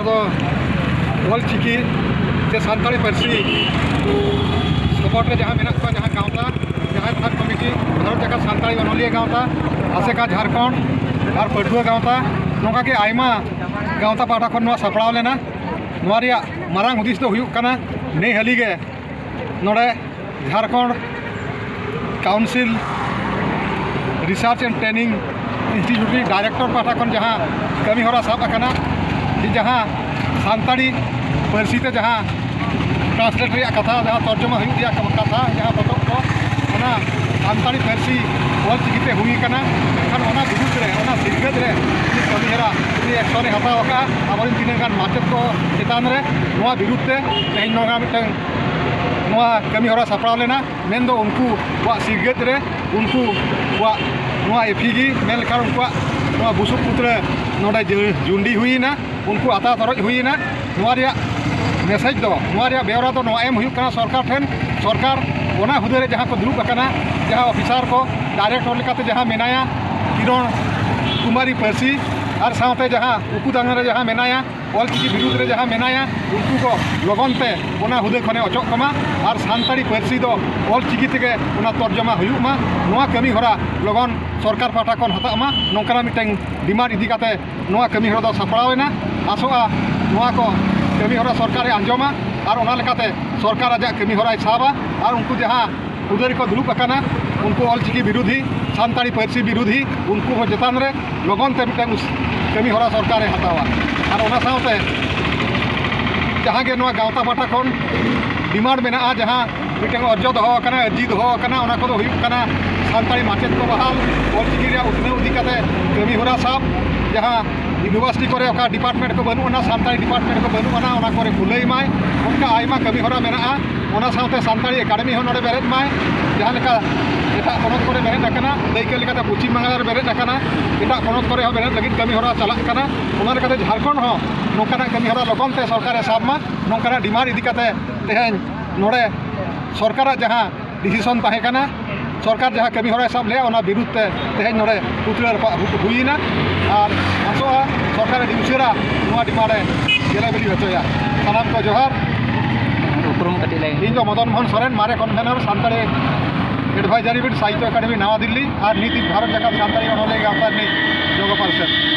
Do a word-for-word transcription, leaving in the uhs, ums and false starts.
ᱫᱚ ᱚᱞ ᱪᱤᱠᱤ ᱥᱮ ᱥᱟᱱᱛᱟᱲᱤ ᱯᱟᱹᱨᱥᱤ ᱥᱚᱯᱚᱦᱚᱫ ᱨᱮ ᱡᱟᱦᱟᱸ ᱢᱮᱱᱟᱜ ᱠᱚᱣᱟ, ᱡᱟᱦᱟᱸ ᱜᱟᱶᱛᱟ, ᱡᱟᱦᱟᱸ ᱛᱷᱟᱱ ᱠᱚᱢᱤᱴᱤ, ᱵᱷᱟᱨᱚᱛ ᱡᱟᱠᱟᱛ ᱥᱟᱱᱛᱟᱲᱤ ᱚᱱᱚᱞᱤᱭᱟᱹ ᱜᱟᱶᱛᱟ, ᱟᱥᱮᱠᱟ ᱡᱷᱟᱲᱠᱷᱚᱸᱰ ᱟᱨ ᱯᱟᱹᱴᱷᱩᱣᱟᱹ ᱜᱟᱶᱛᱟ, ᱱᱚᱝᱠᱟ ᱜᱮ ᱟᱭᱢᱟ ᱜᱟᱶᱛᱟ ᱯᱟᱦᱴᱟ ᱠᱷᱚᱱ ᱱᱚᱣᱟ ᱥᱟᱯᱲᱟᱣ ᱞᱮᱱᱟ᱾ ᱱᱚᱣᱟ ᱨᱮᱭᱟᱜ ᱢᱟᱨᱟᱝ ᱦᱩᱫᱤᱥ ᱫᱚ ᱦᱩᱭᱩᱜ ᱠᱟᱱᱟ, ᱱᱮ ᱦᱟᱹᱞᱤ ᱜᱮ ᱱᱚᱰᱮ Jharkhand Council Research and Training Institute ᱨᱤᱱᱤᱡ director ᱯᱟᱦᱴᱟ ᱠᱷᱚᱱ ᱡᱟᱦᱟᱸ ᱠᱟᱹᱢᱤ ᱦᱚᱨᱟ ᱥᱟᱵ ᱟᱠᱟᱱᱟ, ᱡᱮ ᱡᱟᱦᱟᱸ ᱥᱟᱱᱛᱟᱲᱤ ᱯᱟᱹᱨᱥᱤ ᱛᱮ ᱡᱟᱦᱟᱸ translate ᱨᱮᱭᱟᱜ ᱠᱟᱛᱷᱟ, ᱡᱟᱦᱟᱸ ᱛᱚᱨᱡᱚᱢᱟ ᱦᱩᱭᱩᱜ ᱨᱮᱭᱟᱜ ᱠᱟᱛᱷᱟ, ᱡᱟᱦᱟᱸ ᱯᱚᱛᱚᱵ ᱠᱚ, ᱚᱱᱟ ᱥᱟᱱᱛᱟᱲᱤ ᱯᱟᱹᱨᱥᱤ ᱚᱞ ᱪᱤᱠᱤ ᱛᱮ ᱦᱩᱭ ᱟᱠᱟᱱᱟ᱾ ᱮᱱᱠᱷᱟᱱ ᱚᱱᱟ ᱵᱤᱨᱩᱫᱽ ᱨᱮ, ᱚᱱᱟ ᱥᱤᱨᱜᱟᱹᱫ ᱨᱮ ᱩᱱᱤ ᱠᱟᱹᱢᱤ ᱦᱚᱨᱟ, ᱩᱱᱤ action ᱮ ᱦᱟᱛᱟᱣ ᱟᱠᱟᱫᱼᱟ᱾ ᱟᱵᱚᱨᱮᱱ ᱛᱤᱱᱟᱹᱜ ᱜᱟᱱ ᱢᱟᱪᱮᱫ ᱠᱚ ᱪᱮᱛᱟᱱ ᱨᱮ ᱱᱚᱣᱟ ᱵᱤᱨᱩᱫᱽ ᱛᱮ ᱛᱮᱦᱮᱧ ᱱᱚᱣᱟ ᱢᱤᱫᱴᱟᱝ ᱱᱚᱣᱟ ᱠᱟᱹᱢᱤ ᱦᱚᱨᱟ ᱥᱟᱯᱲᱟᱣ ᱞᱮᱱᱟ᱾ ᱢᱮᱱᱫᱚ ᱩᱱᱠᱩᱣᱟᱜ ᱥᱤᱨᱜᱟᱹᱫ ᱨᱮ, ᱩᱱᱠᱩᱣᱟᱜ ᱱᱚᱣᱟ ᱮᱯᱷᱤᱜᱤ, ᱢᱮᱱ ᱞᱮᱠᱷᱟᱱ ᱩᱱᱠᱩᱣᱟᱜ ᱱᱚᱣᱟ ᱵᱩᱥᱩᱵ ᱯᱩᱛᱲᱟᱹ ᱱᱚᱰᱮ ᱡᱟᱹ-, ᱡᱩᱱᱰᱤ ᱦᱩᱭᱮᱱᱟ, ᱩᱱᱠᱩ ᱟᱛᱟ ᱛᱚᱨᱚᱡ ᱦᱩᱭᱮᱱᱟ᱾ ᱱᱚᱣᱟ ᱨᱮᱭᱟᱜ message ᱫᱚ, ᱱᱚᱣᱟ ᱨᱮᱭᱟᱜ ᱵᱮᱣᱨᱟ ᱫᱚ ᱱᱚᱣᱟ ᱮᱢ ᱦᱩᱭᱩᱜ ᱠᱟᱱᱟ ᱥᱚᱨᱠᱟᱨ ᱴᱷᱮᱱ᱾ ᱥᱚᱨᱠᱟᱨ ᱚᱱᱟ ᱦᱩᱫᱟᱹ ᱨᱮ ᱡᱟᱦᱟᱸ ᱠᱚ ᱫᱩᱲᱩᱵ ᱟᱠᱟᱱᱟ, ᱡᱟᱦᱟᱸ officer ᱠᱚ director ᱞᱮᱠᱟᱛᱮ ᱡᱟᱦᱟᱸ ᱢᱮᱱᱟᱭᱟ, ᱠᱤᱨᱚᱬ ᱠᱩᱢᱟᱨᱤ ᱯᱟᱹᱨᱥᱤ, ᱟᱨ ᱥᱟᱶᱛᱮ ᱡᱟᱦᱟᱸ ᱩᱠᱩ ᱫᱟᱱᱟ ᱨᱮ ᱡᱟᱦᱟᱸ ᱢᱮᱱᱟᱭᱟ, ᱚᱞ ᱪᱤᱠᱤ ᱵᱤᱨᱩᱫᱽ ᱨᱮ ᱡᱟᱦᱟᱸ ᱢᱮᱱᱟᱭᱟ, ᱩᱱᱠᱩ ᱠᱚ ᱞᱚᱜᱚᱱ ᱛᱮ ᱚᱱᱟ ᱦᱩᱫᱟᱹ ᱠᱷᱚᱱᱮ ᱚᱪᱚᱜ ᱠᱚᱢᱟ ᱟᱨ ᱥᱟᱱᱛᱟᱲᱤ ᱯᱟᱹᱨᱥᱤ ᱫᱚ ᱚᱞ ᱪᱤᱠᱤ ᱛᱮᱜᱮ ᱚᱱᱟ ᱛᱚᱨᱡᱚᱢᱟ ᱦᱩᱭᱩᱜ ᱢᱟ᱾ ᱱᱚᱣᱟ ᱠᱟᱹᱢᱤ ᱦᱚᱨᱟ ᱞᱚᱜᱚᱱ ᱥᱚᱨᱠᱟᱨ ᱯᱟᱦᱴᱟ ᱠᱷᱚᱱ ᱦᱟᱛᱟᱜ ᱢᱟ, ᱱᱚᱝᱠᱟᱱᱟᱜ ᱢᱤᱫᱴᱟᱝ demand ᱤᱫᱤ ᱠᱟᱛᱮ ᱱᱚᱣᱟ ᱠᱟᱹᱢᱤ ᱦᱚᱨᱟ ᱫᱚ ᱥᱟᱯᱲᱟᱣ ᱮᱱᱟ᱾ ᱟᱥᱚᱜᱼᱟ, ᱱᱚᱣᱟ ᱠᱚ ᱠᱟᱹᱢᱤ ᱦᱚᱨᱟ ᱥᱚᱨᱠᱟᱨᱮ ᱟᱸᱡᱚᱢᱟ ᱟᱨ ᱚᱱᱟ ᱞᱮᱠᱟᱛᱮ ᱥᱚᱨᱠᱟᱨ ᱟᱡᱟᱜ ᱠᱟᱹᱢᱤ ᱦᱚᱨᱟᱭ ᱥᱟᱵᱟ ᱟᱨ ᱩᱱᱠᱩ ᱡᱟᱦᱟᱸ ᱦᱩᱫᱟᱹ ᱨᱮᱠᱚ ᱫᱩᱲᱩᱵ ᱟᱠᱟᱱᱟ, ᱩᱱᱠᱩ ᱚᱞ ᱪᱤᱠᱤ ᱵᱤᱨᱩᱫᱷᱤ, ᱥᱟᱱᱛᱟᱲᱤ ᱯᱟᱹᱨᱥᱤ ᱵᱤᱨᱩᱫᱷᱤ, ᱩᱱᱠᱩ ᱠᱚ ᱪᱮᱛᱟᱱ ᱨᱮ ᱞᱚᱜᱚᱱ ᱛᱮ ᱢᱤᱫᱴᱟᱝ ᱩᱥ-, ᱠᱟᱹᱢᱤ ᱦᱚᱨᱟ ᱥᱚᱨᱠᱟᱨᱮ ᱦᱟᱛᱟᱣᱟ᱾ ᱟᱨ ᱚᱱᱟ ᱥᱟᱶᱛᱮ ᱡᱟᱦᱟᱸ ᱜᱮ ᱱᱚᱣᱟ ᱜᱟᱶᱛᱟ ᱯᱟᱦᱴᱟ ᱠᱷᱚᱱ demand ᱢᱮᱱᱟᱜᱼᱟ, ᱡᱟᱦᱟᱸ ᱢᱤᱫᱴᱟᱝ ᱚᱨᱡᱚ ᱫᱚᱦᱚ ᱟᱠᱟᱱᱟ, ᱟᱹᱨᱡᱤ ᱫᱚᱦᱚ ᱟᱠᱟᱱᱟ, ᱚᱱᱟ ᱠᱚᱫᱚ ᱦᱩᱭᱩᱜ ᱠᱟᱱᱟ ᱥᱟᱱᱛᱟᱲᱤ ᱢᱟᱪᱮᱫ ᱠᱚ ᱵᱟᱦᱟᱞ, ᱚᱞ ᱪᱤᱠᱤ ᱨᱮᱭᱟᱜ ᱩᱛᱱᱟᱹᱣ ᱤᱫᱤ ᱠᱟᱛᱮ ᱠᱟᱹᱢᱤ ᱦᱚᱨᱟ ᱥᱟᱵ, ᱡᱟᱦᱟᱸ university ᱠᱚᱨᱮ ᱚᱠᱟ department ᱠᱚ ᱵᱟᱹᱱᱩᱜ ᱟᱱᱟ, ᱥᱟᱱᱛᱟᱲᱤ department ᱠᱚ ᱵᱟᱹᱱᱩᱜ ᱟᱱᱟ, ᱚᱱᱟ ᱠᱚᱨᱮ ᱠᱷᱩᱞᱟᱹᱭ ᱢᱟᱭ᱾ ᱚᱱᱠᱟ ᱟᱭᱢᱟ ᱠᱟᱹᱢᱤ ᱦᱚᱨᱟ ᱢᱮᱱᱟᱜᱼᱟ᱾ ᱚᱱᱟ ᱥᱟᱶᱛᱮ ᱥᱟᱱᱛᱟᱲᱤ academy ᱦᱚᱸ ᱱᱚᱰᱮ ᱵᱮᱨᱮᱫ ᱢᱟᱭ, ᱡᱟᱦᱟᱸ ᱞᱮᱠᱟ ᱮᱴᱟᱜ ᱯᱚᱱᱚᱛ ᱠᱚᱨᱮ ᱵᱮᱨᱮᱫ ᱟᱠᱟᱱᱟ, ᱫᱟᱹᱭᱠᱟᱹ ᱞᱮᱠᱟᱛᱮ ᱯᱚᱪᱷᱤᱢ ᱵᱟᱝᱞᱟ ᱨᱮ ᱵᱮᱨᱮᱫ ᱟᱠᱟᱱᱟ, ᱮᱴᱟᱜ ᱯᱚᱱᱚᱛ ᱠᱚᱨᱮ ᱦᱚᱸ ᱵᱮᱨᱮᱫ ᱞᱟᱹᱜᱤᱫ ᱠᱟᱹᱢᱤ ᱦᱚᱨᱟ ᱪᱟᱞᱟᱜ ᱠᱟᱱᱟ᱾ ᱚᱱᱟ ᱞᱮᱠᱟᱛᱮ ᱡᱷᱟᱲᱠᱷᱚᱸᱰ ᱦᱚᱸ ᱱᱚᱝᱠᱟᱱᱟᱜ ᱠᱟᱹᱢᱤ ᱦᱚᱨᱟ ᱞᱚᱜᱚᱱ ᱛᱮ ᱥᱚᱨᱠᱟᱨᱮ ᱥᱟᱵ ᱢᱟ, ᱱᱚᱝᱠᱟᱱᱟᱜ demand ᱤᱫᱤ ᱠᱟᱛᱮ ᱛᱮᱦᱮᱧ ᱱᱚᱰᱮ ᱥᱚᱨᱠᱟᱨᱟᱜ ᱡᱟᱦᱟᱸ decision ᱛᱟᱦᱮᱸ ᱠᱟᱱᱟ, ᱥᱚᱨᱠᱟᱨ ᱡᱟᱦᱟᱸ ᱠᱟᱹᱢᱤ ᱦᱚᱨᱟᱭ ᱥᱟᱵ ᱞᱮᱜᱼᱟ, ᱚᱱᱟ ᱵᱤᱨᱩᱫᱷ ᱛᱮ ᱛᱮᱦᱮᱧ ᱱᱚᱰᱮ ᱯᱩᱛᱲᱟᱹ ᱨᱟᱯᱟᱜ ᱦᱩ-, ᱦᱩᱭᱮᱱᱟ᱾ ᱟᱨ ᱟᱥᱚᱜᱼᱟ ᱥᱚᱨᱠᱟᱨ ᱟᱹᱰᱤ ᱩᱥᱟᱹᱨᱟ ᱱᱚᱣᱟ ᱰᱤᱢᱟᱱᱰ ᱮ ᱜᱮᱞᱮ ᱵᱤᱞᱤ ᱦᱚᱪᱚᱭᱟ᱾ ᱥᱟᱱᱟᱢ ᱠᱚ ᱡᱚᱦᱟᱨ᱾ ᱩᱯᱨᱩᱢ ᱠᱟᱹᱴᱤᱡ ᱞᱟᱹᱭ᱾ ᱤᱧ ᱫᱚ ᱢᱚᱫᱚᱱ ᱢᱳᱦᱚᱱ ᱥᱚᱨᱮᱱ, ᱢᱟᱨᱮ ᱠᱚᱱᱵᱷᱮᱱᱚᱨ ᱥᱟᱱᱛᱟᱲᱤ ᱮᱰᱵᱷᱟᱭᱡᱟᱨᱤ ᱵᱤᱴ, ᱥᱟᱦᱤᱛᱛᱚ ᱮᱠᱟᱰᱮᱢᱤ, ᱱᱟᱣᱟ ᱫᱤᱞᱞᱤ, ᱟᱨ ᱱᱤᱛ ᱵᱷᱟᱨᱚᱛ ᱡᱟᱠᱟᱛ ᱥᱟᱱᱛᱟᱲᱤ ᱚᱱᱚᱞᱤᱭᱟᱹ ᱜᱟᱶᱛᱟ ᱨᱤᱱᱤᱡ ᱡᱚᱜᱚᱯᱟᱞ ᱥᱮᱱ᱾